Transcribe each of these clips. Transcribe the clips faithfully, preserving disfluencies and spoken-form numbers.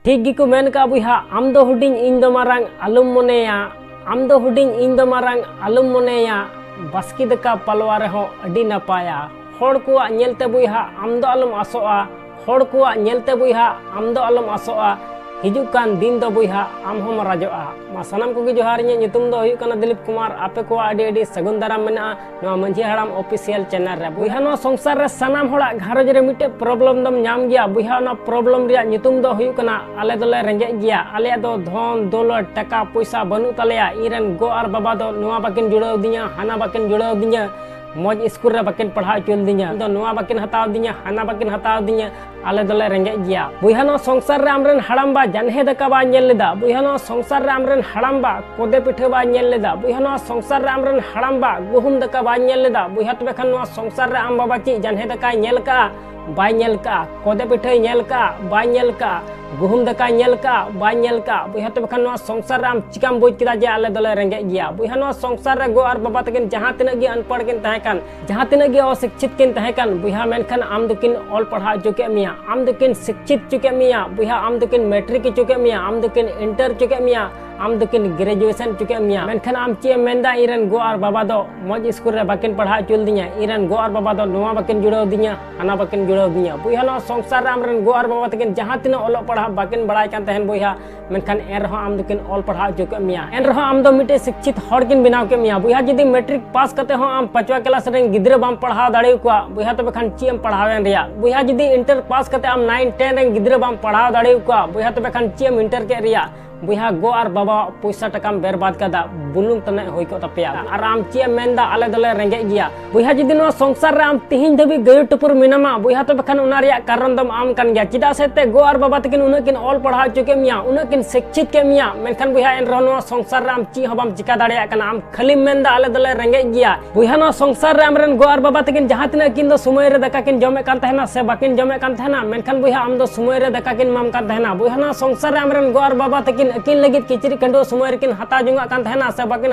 ᱴᱷᱤᱠ ᱜᱮᱠᱚ ᱢᱮᱱ ᱠᱟᱜᱼᱟ ᱵᱚᱭᱦᱟ, ᱟᱢ ᱫᱚ ᱦᱩᱰᱤᱧ, ᱤᱧ ᱫᱚ ᱢᱟᱨᱟᱝ, ᱟᱞᱚᱢ ᱢᱚᱱᱮᱭᱟ᱾ ᱟᱢ ᱫᱚ ᱦᱩᱰᱤᱧ, ᱤᱧ ᱫᱚ ᱢᱟᱨᱟᱝ, ᱟᱞᱚᱢ ᱢᱚᱱᱮᱭᱟ᱾ ᱵᱟᱥᱠᱮ ᱫᱟᱠᱟ ᱯᱟᱞᱣᱟ ᱨᱮᱦᱚᱸ ᱟᱹᱰᱤ ᱱᱟᱯᱟᱭᱟ᱾ ᱦᱚᱲ ᱠᱚᱣᱟᱜ ᱧᱮᱞᱛᱮ ᱵᱚᱭᱦᱟ, ᱟᱢ ᱫᱚ ᱟᱞᱚᱢ ᱟᱥᱚᱜᱼᱟ᱾ ᱦᱚᱲ ᱠᱚᱣᱟᱜ ᱧᱮᱞᱛᱮ ᱵᱚᱭᱦᱟ, ᱟᱢ ᱫᱚ ᱟᱞᱚᱢ ᱟᱥᱚᱜᱼᱟ᱾ ᱦᱤᱡᱩᱜ ᱠᱟᱱ ᱫᱤᱱ ᱫᱚ ᱵᱚᱭᱦᱟ, ᱟᱢ ᱦᱚᱸᱢ ᱨᱟᱡᱚᱜᱼᱟ᱾ ᱢᱟ ᱥᱟᱱᱟᱢ ᱠᱚᱜᱮ ᱡᱚᱦᱟᱨ, ᱤᱧᱟᱹᱜ ᱧᱩᱛᱩᱢ ᱫᱚ ᱦᱩᱭᱩᱜ ᱠᱟᱱᱟ ᱫᱤᱞᱤᱯ ᱠᱩᱢᱟᱨ᱾ ᱟᱯᱮ ᱠᱚᱣᱟᱜ ᱟᱹᱰᱤ ᱟᱹᱰᱤ ᱥᱟᱹᱜᱩᱱ ᱫᱟᱨᱟᱢ ᱢᱮᱱᱟᱜᱼᱟ ᱱᱚᱣᱟ ᱢᱟᱹᱡᱷᱤ ᱦᱟᱲᱟᱢ ᱚᱯᱷᱤᱥᱤᱭᱟᱞ ᱪᱮᱱᱮᱞ ᱨᱮ᱾ ᱵᱚᱭᱦᱟ, ᱱᱚᱣᱟ ᱥᱚᱝᱥᱟᱨ ᱨᱮ ᱥᱟᱱᱟᱢ ᱦᱚᱲᱟᱜ ᱜᱷᱟᱨᱚᱸᱡᱽ ᱨᱮ ᱢᱤᱫᱴᱮᱡ ᱯᱨᱚᱵᱞᱮᱢ ᱫᱚᱢ ᱧᱟᱢ ᱜᱮᱭᱟ᱾ ᱵᱚᱭᱦᱟ, ᱚᱱᱟ ᱯᱨᱚᱵᱞᱮᱢ ᱨᱮᱭᱟᱜ ᱧᱩᱛᱩᱢ ᱫᱚ ᱦᱩᱭᱩᱜ ᱠᱟᱱᱟ ᱟᱞᱮ ᱫᱚᱞᱮ ᱨᱮᱸᱜᱮᱡ ᱜᱮᱭᱟ᱾ ᱟᱞᱮᱭᱟᱜ ᱫᱚ ᱫᱷᱚᱱ ᱫᱚᱞᱚᱛ ᱴᱟᱠᱟ ᱯᱚᱭᱥᱟ ᱵᱟᱹᱱᱩᱜ ᱛᱟᱞᱮᱭᱟ᱾ ᱤᱧ ᱨᱮᱱ ᱜᱚ ᱟᱨ ᱵᱟᱵᱟ ᱫᱚ ᱱᱚᱣᱟ ᱵᱟᱹᱠᱤᱱ ᱡᱩᱲᱟᱹᱣ ᱫᱤᱧᱟ, ᱦᱟᱱᱟ ᱵᱟᱹᱠᱤᱱ ᱡᱩᱲᱟᱹᱣ ᱫᱤᱧᱟ, ᱢᱚᱡᱽ ᱥᱠᱩᱞ ᱨᱮ ᱵᱟᱹᱠᱤᱱ ᱯᱟᱲᱦᱟᱣ ᱦᱚᱪᱚ ᱞᱤᱫᱤᱧᱟ, ᱤᱧ ᱫᱚ ᱱᱚᱣᱟ ᱵᱟᱹᱠᱤᱱ ᱦᱟᱛᱟᱣ ᱫᱤᱧᱟ, ᱦᱟᱱᱟ ᱵᱟᱹᱠᱤᱱ ᱦᱟᱛᱟᱣ ᱫᱤᱧᱟ᱾ ᱟᱞᱮ ᱫᱚᱞᱮ ᱨᱮᱸᱜᱮᱡ ᱜᱮᱭᱟ᱾ ᱵᱚᱭᱦᱟ, ᱱᱚᱣᱟ ᱥᱚᱝᱥᱟᱨ ᱨᱮ ᱟᱢᱨᱮᱱ ᱦᱟᱲᱟᱢᱵᱟ ᱡᱟᱱᱦᱮ ᱫᱟᱠᱟ ᱵᱟᱭ ᱧᱮᱞ ᱞᱮᱫᱟ᱾ ᱵᱚᱭᱦᱟ, ᱱᱚᱣᱟ ᱥᱚᱝᱥᱟᱨ ᱨᱮ ᱟᱢᱨᱮᱱ ᱦᱟᱲᱟᱢᱵᱟ ᱠᱚᱫᱮ ᱯᱤᱴᱷᱟᱹ ᱵᱟᱭ ᱧᱮᱞ ᱞᱮᱫᱟ᱾ ᱵᱚᱭᱦᱟ, ᱱᱚᱣᱟ ᱥᱚᱝᱥᱟᱨ ᱨᱮ ᱟᱢᱨᱮᱱ ᱦᱟᱲᱟᱢᱵᱟ ᱜᱩᱦᱩᱢ ᱫᱟᱠᱟ ᱵᱟᱭ ᱧᱮᱞ ᱞᱮᱫᱟ᱾ ᱵᱚᱭᱦᱟ, ᱛᱚᱵᱮ ᱠᱷᱟᱱ ᱱᱚᱣᱟ ᱥᱚᱝᱥᱟᱨ ᱨᱮ ᱟᱢ ᱵᱟᱵᱟ ᱪᱮᱫ ᱡᱟᱱᱦᱮ ᱫᱟᱠᱟᱭ ᱧᱮᱞ ᱠᱟᱜᱼᱟ? ᱵᱟᱭ ᱧᱮᱞ ᱠᱟᱜᱼᱟ᱾ ᱠᱚᱫᱮ ᱯᱤᱴᱷᱟᱹᱭ ᱧᱮᱞ ᱠᱟᱜᱼᱟ? ᱵᱟᱭ ᱧᱮᱞ ᱠᱟᱜᱼᱟ᱾ ᱜᱩᱦᱩᱢ ᱫᱟᱠᱟᱭ ᱧᱮᱞ ᱠᱟᱜᱼᱟ? ᱵᱟᱭ ᱧᱮᱞ ᱠᱟᱜᱼᱟ᱾ ᱵᱚᱭᱦᱟ, ᱛᱚᱵᱮ ᱠᱷᱟᱱ ᱱᱚᱣᱟ ᱥᱚᱝᱥᱟᱨ ᱨᱮ ᱟᱢ ᱪᱤᱠᱟᱢ ᱵᱩᱡᱽ ᱠᱮᱫᱟ ᱡᱮ ᱟᱞᱮ ᱫᱚᱞᱮ ᱨᱮᱸᱜᱮᱡ ᱜᱮᱭᱟ? ᱵᱚᱭᱦᱟ, ᱱᱚᱣᱟ ᱥᱚᱝᱥᱟᱨ ᱨᱮ ᱜᱚ ᱟᱨ ᱵᱟᱵᱟ ᱛᱟᱹᱠᱤᱱ ᱡᱟᱦᱟᱸ ᱛᱤᱱᱟᱹᱜ ᱜᱮ ᱟᱱᱯᱟᱲ ᱠᱤᱱ ᱛᱟᱦᱮᱸ ᱠᱟᱱ, ᱡᱟᱦᱟᱸ ᱛᱤᱱᱟᱹᱜ ᱜᱮ ᱚᱥᱤᱠᱪᱷᱤᱛ ᱠᱤᱱ ᱛᱟᱦᱮᱸ ᱠᱟᱱ, ᱵᱚᱭᱦᱟ, ᱢᱮᱱᱠᱷᱟᱱ ᱟᱢ ᱫᱚᱠᱤᱱ ᱚᱞ ᱯᱟᱲᱦᱟᱣ ᱦᱚᱪᱚ ᱠᱮᱫ ᱢᱮᱭᱟ, ᱟᱢ ᱫᱚᱠᱤᱱ ᱥᱤᱠᱪᱷᱤᱛ ᱦᱚᱪᱚ ᱠᱮᱫ ᱢᱮᱭᱟ, ᱵᱚᱭᱦᱟ, ᱟᱢ ᱫᱚᱠᱤᱱ ᱢᱮᱴᱨᱤᱠ ᱦᱚᱪᱚ ᱠᱮᱫ ᱢᱮᱭᱟ, ᱟᱢ ᱫᱚᱠᱤᱱ ᱤᱱᱴᱟᱨ ᱦᱚᱪᱚ ᱠᱮᱫ ᱢᱮᱭᱟ, ᱟᱢ ᱫᱚᱠᱤᱱ ᱜᱨᱮᱡᱩᱭᱮᱥᱚᱱ ᱦᱚᱪᱚ ᱠᱮᱫ ᱢᱮᱭᱟ᱾ ᱢᱮᱱᱠᱷᱟᱱ ᱟᱢ ᱪᱮᱫ ᱮᱢ ᱢᱮᱱᱫᱟ, ᱤᱧ ᱨᱮᱱ ᱜᱚ ᱟᱨ ᱵᱟᱵᱟ ᱫᱚ ᱢᱚᱡᱽ ᱥᱠᱩᱞ ᱨᱮ ᱵᱟᱹᱠᱤᱱ ᱯᱟᱲᱦᱟᱣ ᱦᱚᱪᱚ ᱞᱤᱫᱤᱧᱟ, ᱤᱧ ᱨᱮᱱ ᱜᱚ ᱟᱨ ᱵᱟᱵᱟ ᱫᱚ ᱱᱚᱣᱟ ᱵᱟᱹᱠᱤᱱ ᱡᱩᱲᱟᱹᱣ ᱫᱤᱧᱟ, ᱦᱟᱱᱟ ᱵᱟᱹᱠᱤᱱ ᱡᱩᱲᱟᱹᱣ ᱫᱤᱧᱟ᱾ ᱵᱚᱭᱦᱟ, ᱱᱚᱣᱟ ᱥᱚᱝᱥᱟᱨ ᱨᱮ ᱟᱢ ᱨᱮᱱ ᱜᱚ ᱟᱨ ᱵᱟᱵᱟ ᱛᱟᱹᱠᱤᱱ ᱡᱟᱦᱟᱸ ᱛᱤᱱᱟᱹᱜ ᱚᱞᱚᱜ ᱯᱟᱲᱦᱟᱜ ᱵᱟᱹᱠᱤᱱ ᱵᱟᱲᱟᱭ ᱠᱟᱱ ᱛᱟᱦᱮᱱ ᱵᱚᱭᱦᱟ, ᱢᱮᱱᱠᱷᱟᱱ ᱮᱱ ᱨᱮᱦᱚᱸ ᱟᱢ ᱫᱚᱠᱤᱱ ᱚᱞ ᱯᱟᱲᱦᱟᱣ ᱦᱚᱪᱚ ᱠᱮᱫ ᱢᱮᱭᱟ, ᱮᱱ ᱨᱮᱦᱚᱸ ᱟᱢ ᱫᱚ ᱢᱤᱫᱴᱮᱡ ᱥᱤᱠᱪᱷᱤᱛ ᱦᱚᱲ ᱠᱤᱱ ᱵᱮᱱᱟᱣ ᱠᱮᱫ ᱢᱮᱭᱟ᱾ ᱵᱚᱭᱦᱟ, ᱡᱩᱫᱤ ᱢᱮᱴᱨᱤᱠ ᱯᱟᱥ ᱠᱟᱛᱮ ᱦᱚᱸ ᱟᱢ ᱯᱟᱸᱪᱣᱟ ᱠᱞᱟᱥ ᱨᱮᱱ ᱜᱤᱫᱽᱨᱟᱹ ᱵᱟᱢ ᱯᱟᱲᱦᱟᱣ ᱫᱟᱲᱮ ᱟᱠᱚᱣᱟ, ᱵᱚᱭᱦᱟ, ᱛᱚᱵᱮ ᱠᱷᱟᱱ ᱪᱮᱫ ᱮᱢ ᱯᱟᱲᱦᱟᱣ ᱮᱱ ᱨᱮᱭᱟᱜ? ᱵᱚᱭᱦᱟ, ᱡᱩᱫᱤ ᱤᱱᱴᱟᱨ ᱯᱟᱥ ᱠᱟᱛᱮ ᱟᱢ ᱱᱟᱭᱤᱱ ᱴᱮᱱ ᱨᱮᱱ ᱜᱤᱫᱽᱨᱟᱹ ᱵᱟᱢ ᱯᱟᱲᱦᱟᱣ ᱫᱟᱲᱮ ᱟᱠᱚᱣᱟ, ᱵᱚᱭᱦᱟ, ᱛᱚᱵᱮ ᱠᱷᱟᱱ ᱪᱮᱫ ᱮᱢ ᱤᱱᱴᱟᱨ ᱠᱮᱫ ᱨᱮᱭᱟᱜ? ᱵᱚᱭᱦᱟ, ᱜᱚ ᱟᱨ ᱵᱟᱵᱟᱣᱟᱜ ᱯᱚᱭᱥᱟ ᱴᱟᱠᱟᱢ ᱵᱮᱨᱵᱟᱫ ᱠᱟᱫᱟ, ᱵᱩᱞᱩᱝ ᱛᱟᱱᱮᱡ ᱦᱩᱭ ᱠᱚᱜ ᱛᱟᱯᱮᱭᱟ᱾ ᱟᱨ ᱟᱢ ᱪᱮᱫ ᱮᱢ ᱢᱮᱱᱫᱟ, ᱟᱞᱮ ᱫᱚᱞᱮ ᱨᱮᱸᱜᱮᱡ ᱜᱮᱭᱟ? ᱵᱚᱭᱦᱟ, ᱡᱩᱫᱤ ᱱᱚᱣᱟ ᱥᱚᱝᱥᱟᱨ ᱨᱮ ᱟᱢ ᱛᱤᱦᱤᱧ ᱫᱷᱟᱹᱵᱤᱡ ᱜᱟᱹᱭᱩ ᱴᱩᱯᱩᱨ ᱢᱮᱱᱟᱢᱟ, ᱵᱚᱭᱦᱟ, ᱛᱚᱵᱮ ᱠᱷᱟᱱ ᱚᱱᱟ ᱨᱮᱭᱟᱜ ᱠᱟᱨᱚᱱ ᱫᱚᱢ ᱟᱢ ᱠᱟᱱ ᱜᱮᱭᱟ᱾ ᱪᱮᱫᱟᱜ ᱥᱮ ᱛᱮ ᱜᱚ ᱟᱨ ᱵᱟᱵᱟ ᱛᱟᱹᱠᱤᱱ ᱩᱱᱟᱹᱜ ᱠᱤᱱ ᱚᱞ ᱯᱟᱲᱦᱟᱣ ᱦᱚᱪᱚ ᱠᱮᱫ ᱢᱮᱭᱟ, ᱩᱱᱟᱹᱜ ᱠᱤᱱ ᱥᱤᱠᱪᱷᱤᱛ ᱠᱮᱫ ᱢᱮᱭᱟ, ᱢᱮᱱᱠᱷᱟᱱ ᱵᱚᱭᱦᱟ, ᱮᱱ ᱨᱮᱦᱚᱸ ᱱᱚᱣᱟ ᱥᱚᱝᱥᱟᱨ ᱨᱮ ᱟᱢ ᱪᱮᱫ ᱦᱚᱸ ᱵᱟᱢ ᱪᱤᱠᱟ ᱫᱟᱲᱮᱭᱟᱜ ᱠᱟᱱᱟ᱾ ᱟᱢ ᱠᱷᱟᱹᱞᱤᱢ ᱢᱮᱱᱫᱟ, ᱟᱞᱮ ᱫᱚᱞᱮ ᱨᱮᱸᱜᱮᱡ ᱜᱮᱭᱟ᱾ ᱵᱚᱭᱦᱟ, ᱱᱚᱣᱟ ᱥᱚᱝᱥᱟᱨ ᱨᱮ ᱟᱢᱨᱮᱱ ᱜᱚ ᱟᱨ ᱵᱟᱵᱟ ᱛᱟᱹᱠᱤᱱ ᱡᱟᱦᱟᱸ ᱛᱤᱱᱟᱹᱜ ᱠᱤᱱ ᱫᱚ ᱥᱚᱢᱚᱭ ᱨᱮ ᱫᱟᱠᱟ ᱠᱤᱱ ᱡᱚᱢᱮᱫ ᱠᱟᱱ ᱛᱟᱦᱮᱱᱟ ᱥᱮ ᱵᱟᱹᱠᱤᱱ ᱡᱚᱢᱮᱫ ᱠᱟᱱ ᱛᱟᱦᱮᱱᱟ, ᱢᱮᱱᱠᱷᱟᱱ ᱵᱚᱭᱦᱟ, ᱟᱢ ᱫᱚ ᱥᱚᱢᱚᱭ ᱨᱮ ᱫᱟᱠᱟ ᱠᱤᱱ ᱮᱢᱟᱢ ᱠᱟᱱ ᱛᱟᱦᱮᱱᱟ᱾ ᱵᱚᱭᱦᱟ, ᱱᱚᱣᱟ ᱥᱚᱝᱥᱟᱨ ᱨᱮ ᱟᱢᱨᱮᱱ ᱜᱚ ᱟᱨ ᱵᱟᱵᱟ ᱛᱟᱹᱠᱤᱱ ᱟᱹᱠᱤᱱ ᱞᱟᱹᱜᱤᱫ ᱠᱤᱪᱨᱤᱡ ᱠᱷᱟᱹᱰᱩᱣᱟᱹ ᱥᱚᱢᱚᱭ ᱨᱮᱠᱤᱱ ᱦᱟᱛᱟᱣ ᱡᱚᱝᱟᱜ ᱠᱟᱱ ᱛᱟᱦᱮᱱᱟ ᱥᱮ ᱵᱟᱹᱠᱤᱱ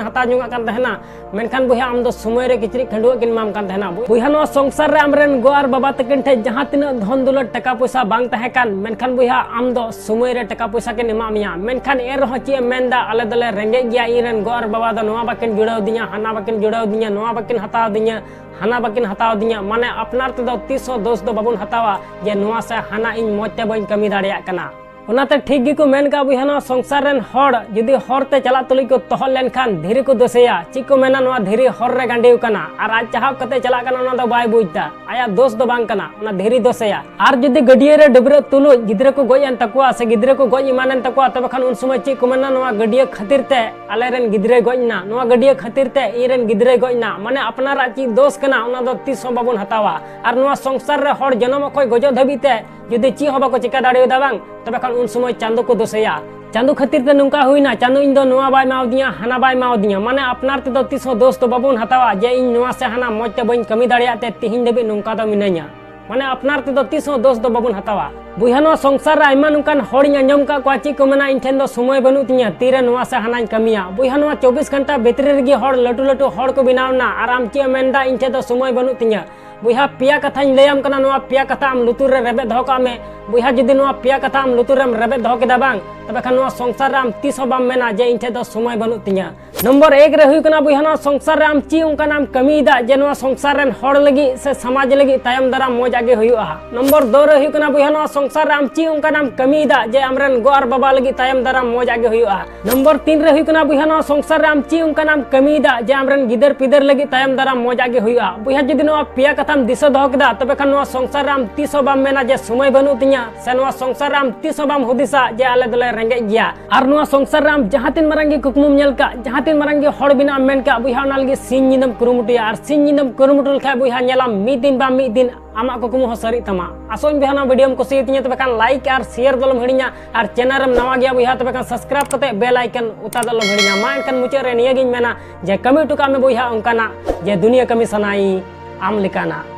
ᱦᱟᱛᱟᱣ ᱡᱚᱝᱟᱜ ᱠᱟᱱ ᱛᱟᱦᱮᱱᱟ, ᱢᱮᱱᱠᱷᱟᱱ ᱵᱚᱭᱦᱟ, ᱟᱢ ᱫᱚ ᱥᱚᱢᱚᱭ ᱨᱮ ᱠᱤᱪᱨᱤᱡ ᱠᱷᱟᱹᱰᱩᱣᱟᱹᱜ ᱠᱤᱱ ᱮᱢᱟᱢ ᱠᱟᱱ ᱛᱟᱦᱮᱱᱟ᱾ ᱵᱚᱭᱦᱟ, ᱱᱚᱣᱟ ᱥᱚᱝᱥᱟᱨ ᱨᱮ ᱟᱢᱨᱮᱱ ᱜᱚ ᱟᱨ ᱵᱟᱵᱟ ᱛᱟᱹᱠᱤᱱ ᱴᱷᱮᱱ ᱡᱟᱦᱟᱸ ᱛᱤᱱᱟᱹᱜ ᱫᱷᱚᱱ ᱫᱩᱞᱟᱹᱲ ᱴᱟᱠᱟ ᱯᱚᱭᱥᱟ ᱵᱟᱝ ᱛᱟᱦᱮᱸ ᱠᱟᱱ, ᱢᱮᱱᱠᱷᱟᱱ ᱵᱚᱭᱦᱟ, ᱟᱢ ᱫᱚ ᱥᱚᱢᱚᱭ ᱨᱮ ᱴᱟᱠᱟ ᱯᱚᱭᱥᱟ ᱠᱤᱱ ᱮᱢᱟᱜ ᱢᱮᱭᱟ᱾ ᱢᱮᱱᱠᱷᱟᱱ ᱮᱱ ᱨᱮᱦᱚᱸ ᱪᱮᱫ ᱮᱢ ᱢᱮᱱᱫᱟ, ᱟᱞᱮ ᱫᱚᱞᱮ ᱨᱮᱸᱜᱮᱡ ᱜᱮᱭᱟ, ᱤᱧ ᱨᱮᱱ ᱜᱚ ᱟᱨ ᱵᱟᱵᱟ ᱫᱚ ᱱᱚᱣᱟ ᱵᱟᱹᱠᱤᱱ ᱡᱩᱲᱟᱹᱣ ᱫᱤᱧᱟ, ᱦᱟᱱᱟ ᱵᱟᱹᱠᱤᱱ ᱡᱩᱲᱟᱹᱣ ᱫᱤᱧᱟ, ᱱᱚᱣᱟ ᱵᱟᱹᱠᱤᱱ ᱦᱟᱛᱟᱣ ᱫᱤᱧᱟ, ᱦᱟᱱᱟ ᱵᱟᱹᱠᱤᱱ ᱦᱟᱛᱟᱣ ᱫᱤᱧᱟ᱾ ᱢᱟᱱᱮ ᱟᱯᱱᱟᱨ ᱛᱮᱫᱚ ᱛᱤᱥ ᱦᱚᱸ ᱫᱳᱥ ᱫᱚ ᱵᱟᱵᱚᱱ ᱦᱟᱛᱟᱣᱟ ᱡᱮ ᱱᱚᱣᱟ ᱥᱮ ᱦᱟᱱᱟ ᱤᱧ ᱢᱚᱡᱽ ᱛᱮ ᱵᱟᱹᱧ ᱠᱟᱹᱢᱤ ᱫᱟᱲᱮᱭᱟᱜ ᱠᱟᱱᱟ᱾ ᱚᱱᱟᱛᱮ ᱴᱷᱤᱠ ᱜᱮᱠᱚ ᱢᱮᱱ ᱠᱟᱜᱼᱟ ᱵᱚᱭᱦᱟ, ᱱᱚᱣᱟ ᱥᱚᱝᱥᱟᱨ ᱨᱮᱱ ᱦᱚᱲ ᱡᱩᱫᱤ ᱦᱚᱨ ᱛᱮ ᱪᱟᱞᱟᱜ ᱛᱩᱞᱩᱡ ᱠᱚ ᱛᱚᱦᱚᱫ ᱞᱮᱱᱠᱷᱟᱱ ᱫᱷᱤᱨᱤ ᱠᱚ ᱫᱳᱥᱮᱭᱟ᱾ ᱪᱮᱫ ᱠᱚ ᱢᱮᱱᱟ, ᱱᱚᱣᱟ ᱫᱷᱤᱨᱤ ᱦᱚᱨ ᱨᱮ ᱜᱟᱸᱰᱤᱣ ᱠᱟᱱᱟ ᱟᱨ ᱟᱡ ᱪᱟᱦᱟᱵ ᱠᱟᱛᱮ ᱪᱟᱞᱟᱜ ᱠᱟᱱᱟ, ᱚᱱᱟ ᱫᱚ ᱵᱟᱭ ᱵᱩᱡᱽ ᱫᱟ, ᱟᱭᱟᱜ ᱫᱳᱥ ᱫᱚ ᱵᱟᱝ ᱠᱟᱱᱟ, ᱚᱱᱟ ᱫᱷᱤᱨᱤ ᱫᱳᱥᱮᱭᱟ᱾ ᱟᱨ ᱡᱩᱫᱤ ᱜᱟᱹᱰᱭᱟᱹ ᱨᱮ ᱰᱟᱹᱵᱽᱨᱟᱹᱜ ᱛᱩᱞᱩᱡ ᱜᱤᱫᱽᱨᱟᱹ ᱠᱚ ᱜᱚᱡ ᱮᱱ ᱛᱟᱠᱚᱣᱟ ᱥᱮ ᱜᱤᱫᱽᱨᱟᱹ ᱠᱚ ᱜᱚᱡ ᱮᱢᱟᱱ ᱮᱱ ᱛᱟᱠᱚᱣᱟ, ᱛᱚᱵᱮ ᱠᱷᱟᱱ ᱩᱱ ᱥᱚᱢᱚᱭ ᱪᱮᱫ ᱠᱚ ᱢᱮᱱᱟ, ᱱᱚᱣᱟ ᱜᱟᱹᱰᱭᱟᱹ ᱠᱷᱟᱹᱛᱤᱨ ᱛᱮ ᱟᱞᱮᱨᱮᱱ ᱜᱤᱫᱽᱨᱟᱹᱭ ᱜᱚᱡ ᱮᱱᱟ, ᱱᱚᱣᱟ ᱜᱟᱹᱰᱭᱟᱹ ᱠᱷᱟᱹᱛᱤᱨ ᱛᱮ ᱤᱧᱨᱮᱱ ᱜᱤᱫᱽᱨᱟᱹᱭ ᱜᱚᱡ ᱮᱱᱟ᱾ ᱢᱟᱱᱮ ᱟᱯᱱᱟᱨᱟᱜ ᱪᱮᱫ ᱫᱳᱥ ᱠᱟᱱᱟ, ᱚᱱᱟ ᱫᱚ ᱛᱤᱥ ᱦᱚᱸ ᱵᱟᱵᱚᱱ ᱦᱟᱛᱟᱣᱟ᱾ ᱟᱨ ᱱᱚᱣᱟ ᱥᱚᱝᱥᱟᱨ ᱨᱮ ᱦᱚᱲ ᱡᱚᱱᱚᱢᱚᱜ ᱠᱷᱚᱱ ᱜᱚᱡᱚᱜ ᱫᱷᱟᱹᱵᱤᱡ ᱛᱮ ᱡᱩᱫᱤ ᱪᱮᱫ ᱦᱚᱸ ᱵᱟᱠᱚ ᱪᱤᱠᱟ ᱫᱟᱲᱮᱭᱟᱫᱟ ᱵᱟᱝ, ᱛᱚᱵᱮ ᱠᱷᱟᱱ ᱩᱱ ᱥᱚᱢᱚᱭ ᱪᱟᱸᱫᱚ ᱠᱚ ᱫᱳᱥᱮᱭᱟ᱾ ᱪᱟᱸᱫᱚ ᱠᱷᱟᱹᱛᱤᱨ ᱛᱮ ᱱᱚᱝᱠᱟ ᱦᱩᱭᱱᱟ, ᱪᱟᱸᱫᱚ ᱤᱧ ᱫᱚ ᱱᱚᱣᱟ ᱵᱟᱭ ᱮᱢᱟᱣᱫᱤᱧᱟ, ᱦᱟᱱᱟ ᱵᱟᱭ ᱮᱢᱟᱣᱫᱤᱧᱟ᱾ ᱢᱟᱱᱮ ᱟᱯᱱᱟᱨ ᱛᱮᱫᱚ ᱛᱤᱥ ᱦᱚᱸ ᱫᱳᱥ ᱫᱚ ᱵᱟᱵᱚᱱ ᱦᱟᱛᱟᱣᱟ ᱡᱮ ᱤᱧ ᱱᱚᱣᱟ ᱥᱮ ᱦᱟᱱᱟ ᱢᱚᱡᱽ ᱛᱮ ᱵᱟᱹᱧ ᱠᱟᱹᱢᱤ ᱫᱟᱲᱮᱭᱟᱜ ᱛᱮ ᱛᱤᱦᱤᱧ ᱫᱷᱟᱹᱵᱤᱡ ᱱᱚᱝᱠᱟ ᱫᱚ ᱢᱤᱱᱟᱹᱧᱟ᱾ ᱢᱟᱱᱮ ᱟᱯᱱᱟᱨ ᱛᱮᱫᱚ ᱛᱤᱥ ᱦᱚᱸ ᱫᱳᱥ ᱫᱚ ᱵᱟᱵᱚᱱ ᱦᱟᱛᱟᱣᱟ᱾ ᱵᱚᱭᱦᱟ, ᱱᱚᱣᱟ ᱥᱚᱝᱥᱟᱨ ᱨᱮ ᱟᱭᱢᱟ ᱱᱚᱝᱠᱟᱱ ᱦᱚᱲᱤᱧ ᱟᱸᱡᱚᱢ ᱠᱟᱜ ᱠᱚᱣᱟ, ᱪᱮᱫ ᱠᱚ ᱢᱮᱱᱟ, ᱤᱧ ᱴᱷᱮᱱ ᱫᱚ ᱥᱚᱢᱚᱭ ᱵᱟᱹᱱᱩᱜ ᱛᱤᱧᱟ, ᱛᱤᱨᱮ ᱱᱚᱣᱟ ᱥᱮ ᱦᱟᱱᱟᱧ ᱠᱟᱹᱢᱤᱭᱟ᱾ ᱵᱚᱭᱦᱟ, ᱱᱚᱣᱟ ᱪᱚᱵᱵᱤᱥ ᱜᱷᱚᱱᱴᱟ ᱵᱷᱤᱛᱨᱤ ᱨᱮᱜᱮ ᱦᱚᱲ ᱞᱟᱹᱴᱩ ᱞᱟᱹᱴᱩ ᱦᱚᱲ ᱠᱚ ᱵᱮᱱᱟᱣ ᱮᱱᱟ ᱟᱨ ᱟᱢ ᱪᱮᱫ ᱮᱢ ᱢᱮᱱᱫᱟ, ᱤᱧ ᱴᱷᱮᱱ ᱫᱚ ᱥᱚᱢᱚᱭ ᱵᱟᱹᱱᱩᱜ ᱛᱤᱧᱟ᱾ ᱵᱚᱭᱦᱟ, ᱯᱮᱭᱟ ᱠᱟᱛᱷᱟᱧ ᱞᱟᱹᱭᱟᱢ ᱠᱟᱱᱟ, ᱱᱚᱣᱟ ᱯᱮᱭᱟ ᱠᱟᱛᱷᱟ ᱟᱢ ᱞᱩᱛᱩᱨ ᱨᱮ ᱨᱮᱵᱮᱫ ᱫᱚᱦᱚ ᱠᱟᱜ ᱢᱮ᱾ ᱵᱚᱭᱦᱟ, ᱡᱩᱫᱤ ᱱᱚᱣᱟ ᱯᱮᱭᱟ ᱠᱟᱛᱷᱟ ᱟᱢ ᱞᱩᱛᱩᱨ ᱨᱮᱢ ᱨᱮᱵᱮᱫ ᱫᱚᱦᱚ ᱠᱮᱫᱟ ᱵᱟᱝ, ᱛᱚᱵᱮ ᱠᱷᱟᱱ ᱱᱚᱣᱟ ᱥᱚᱝᱥᱟᱨ ᱨᱮ ᱟᱢ ᱛᱤᱥ ᱦᱚᱸ ᱵᱟᱢ ᱢᱮᱱᱟ ᱡᱮ ᱤᱧ ᱴᱷᱮᱱ ᱫᱚ ᱥᱚᱢᱚᱭ ᱵᱟᱹᱱᱩᱜ ᱛᱤᱧᱟ᱾ ᱱᱚᱢᱵᱚᱨ ᱮᱠ ᱨᱮ ᱦᱩᱭᱩᱜ ᱠᱟᱱᱟ, ᱵᱚᱭᱦᱟ, ᱱᱚᱣᱟ ᱥᱚᱝᱥᱟᱨ ᱨᱮ ᱟᱢ ᱪᱮᱫ ᱚᱱᱠᱟᱱᱟᱜ ᱮᱢ ᱠᱟᱹᱢᱤᱭᱮᱫᱟ ᱡᱮ ᱱᱚᱣᱟ ᱥᱚᱝᱥᱟᱨ ᱨᱮᱱ ᱦᱚᱲ ᱞᱟᱹᱜᱤᱫ ᱥᱮ ᱥᱚᱢᱟᱡᱽ ᱞᱟᱹᱜᱤᱫ ᱛᱟᱭᱚᱢ ᱫᱟᱨᱟᱢ ᱢᱚᱡᱽ ᱟᱜ ᱜᱮ ᱦᱩᱭᱩᱜᱼᱟ? ᱱᱚᱢᱵᱚᱨ ᱫᱩ ᱨᱮ ᱦᱩᱭᱩᱜ ᱠᱟᱱᱟ, ᱵᱚᱭᱦᱟ, ᱱᱚᱣᱟ ᱥᱚᱝᱥᱟᱨ ᱨᱮ ᱟᱢ ᱪᱮᱫ ᱚᱱᱠᱟᱱᱟᱜ ᱮᱢ ᱠᱟᱹᱢᱤᱭᱮᱫᱟ ᱡᱮ ᱟᱢᱨᱮᱱ ᱜᱚ ᱟᱨ ᱵᱟᱵᱟ ᱞᱟᱹᱜᱤᱫ ᱛᱟᱭᱚᱢ ᱫᱟᱨᱟᱢ ᱢᱚᱡᱽ ᱟᱜ ᱜᱮ ᱦᱩᱭᱩᱜᱼᱟ? ᱱᱚᱢᱵᱚᱨ ᱛᱤᱱ ᱨᱮ ᱦᱩᱭᱩᱜ ᱠᱟᱱᱟ, ᱵᱚᱭᱦᱟ, ᱱᱚᱣᱟ ᱥᱚᱝᱥᱟᱨ ᱨᱮ ᱟᱢ ᱪᱮᱫ ᱚᱱᱠᱟᱱᱟᱜ ᱮᱢ ᱠᱟᱹᱢᱤᱭᱮᱫᱟ ᱡᱮ ᱟᱢᱨᱮᱱ ᱜᱤᱫᱟᱹᱨ ᱯᱤᱫᱟᱹᱨ ᱞᱟᱹᱜᱤᱫ ᱛᱟᱭᱚᱢ ᱫᱟᱨᱟᱢ ᱢᱚᱡᱽ ᱟᱜ ᱜᱮ ᱦᱩᱭᱩᱜᱼᱟ? ᱵᱚᱭᱦᱟ, ᱡᱩᱫᱤ ᱱᱚᱣᱟ ᱯᱮᱭᱟ ᱠᱟᱛᱷᱟᱢ ᱫᱤᱥᱟᱹ ᱫᱚᱦᱚ ᱠᱮᱫᱟ, ᱛᱚᱵᱮ ᱠᱷᱟᱱ ᱱᱚᱣᱟ ᱥᱚᱝᱥᱟᱨ ᱨᱮ ᱟᱢ ᱛᱤᱥ ᱦᱚᱸ ᱵᱟᱢ ᱢᱮᱱᱟ ᱡᱮ ᱥᱚᱢᱚᱭ ᱵᱟᱹᱱᱩᱜ ᱛᱤᱧᱟ, ᱥᱮ ᱱᱚᱣᱟ ᱥᱚᱝᱥᱟᱨ ᱨᱮ ᱟᱢ ᱛᱤᱥ ᱦᱚᱸ ᱵᱟᱢ ᱦᱩᱫᱤᱥᱟ ᱡᱮ ᱟᱞᱮ ᱫᱚᱞᱮ ᱨᱮᱸᱜᱮᱡ ᱜᱮᱭᱟ᱾ ᱟᱨ ᱱᱚᱣᱟ ᱥᱚᱝᱥᱟᱨ ᱨᱮ ᱟᱢ ᱡᱟᱦᱟᱸ ᱛᱤᱱ ᱢᱟᱨᱟᱝ ᱜᱮ ᱠᱩᱠᱢᱩᱢ ᱧᱮᱞ ᱠᱟᱜ, ᱡᱟᱦᱟᱸ ᱛᱤᱱ ᱢᱟᱨᱟᱝ ᱜᱮ ᱦᱚᱲ ᱵᱮᱱᱟᱜ ᱮᱢ ᱢᱮᱱ ᱠᱟᱜ, ᱵᱚᱭᱦᱟ, ᱚᱱᱟ ᱞᱟᱹᱜᱤᱫ ᱥᱤᱧ ᱧᱤᱫᱟᱹᱢ ᱠᱩᱨᱩᱢᱩᱴᱩᱭᱟ᱾ ᱟᱨ ᱥᱤᱧ ᱧᱤᱫᱟᱹᱢ ᱠᱩᱨᱩᱢᱩᱴᱩ ᱞᱮᱠᱷᱟᱡ, ᱵᱚᱭᱦᱟ, ᱧᱮᱞᱟᱢ ᱢᱤᱫ ᱫᱤᱱ ᱵᱟᱝ ᱢᱤᱫ ᱫᱤᱱ ᱟᱢᱟᱜ ᱠᱩᱠᱢᱩ ᱦᱚᱸ ᱥᱟᱹᱨᱤᱜ ᱛᱟᱢᱟ᱾ ᱟᱥᱚᱜ ᱟᱹᱧ, ᱵᱚᱭᱦᱟ, ᱱᱚᱣᱟ ᱵᱷᱤᱰᱤᱭᱳᱢ ᱠᱩᱥᱤᱭᱟᱛᱤᱧᱟ, ᱛᱚᱵᱮ ᱠᱷᱟᱱ ᱞᱟᱭᱤᱠ ᱟᱨ ᱥᱮᱭᱟᱨ ᱫᱚ ᱟᱞᱚᱢ ᱦᱤᱲᱤᱧᱟ᱾ ᱟᱨ ᱪᱮᱱᱮᱞ ᱨᱮᱢ ᱱᱟᱣᱟ ᱜᱮᱭᱟ, ᱵᱚᱭᱦᱟ, ᱛᱚᱵᱮ ᱠᱷᱟᱱ ᱥᱟᱵᱥᱠᱨᱟᱭᱤᱵ ᱠᱟᱛᱮ ᱵᱮᱞ ᱟᱭᱠᱚᱱ ᱚᱛᱟ ᱫᱚ ᱟᱞᱚᱢ ᱦᱤᱲᱤᱧᱟ᱾ ᱢᱟ ᱮᱱᱠᱷᱟᱱ ᱢᱩᱪᱟᱹᱫ ᱨᱮ ᱱᱤᱭᱟᱹ ᱜᱤᱧ ᱢᱮᱱᱟ ᱡᱮ ᱠᱟᱹᱢᱤ ᱦᱚᱴᱚ ᱠᱟᱜ ᱢᱮ, ᱵᱚᱭᱦᱟ, ᱚᱱᱠᱟᱱᱟᱜ ᱡᱮ ᱫᱩᱱᱤᱭᱟᱹ ᱠᱟᱹᱢᱤ ᱥᱟᱱᱟᱭᱤᱧ ᱟᱢ ᱞᱮᱠᱟᱱᱟᱜ᱾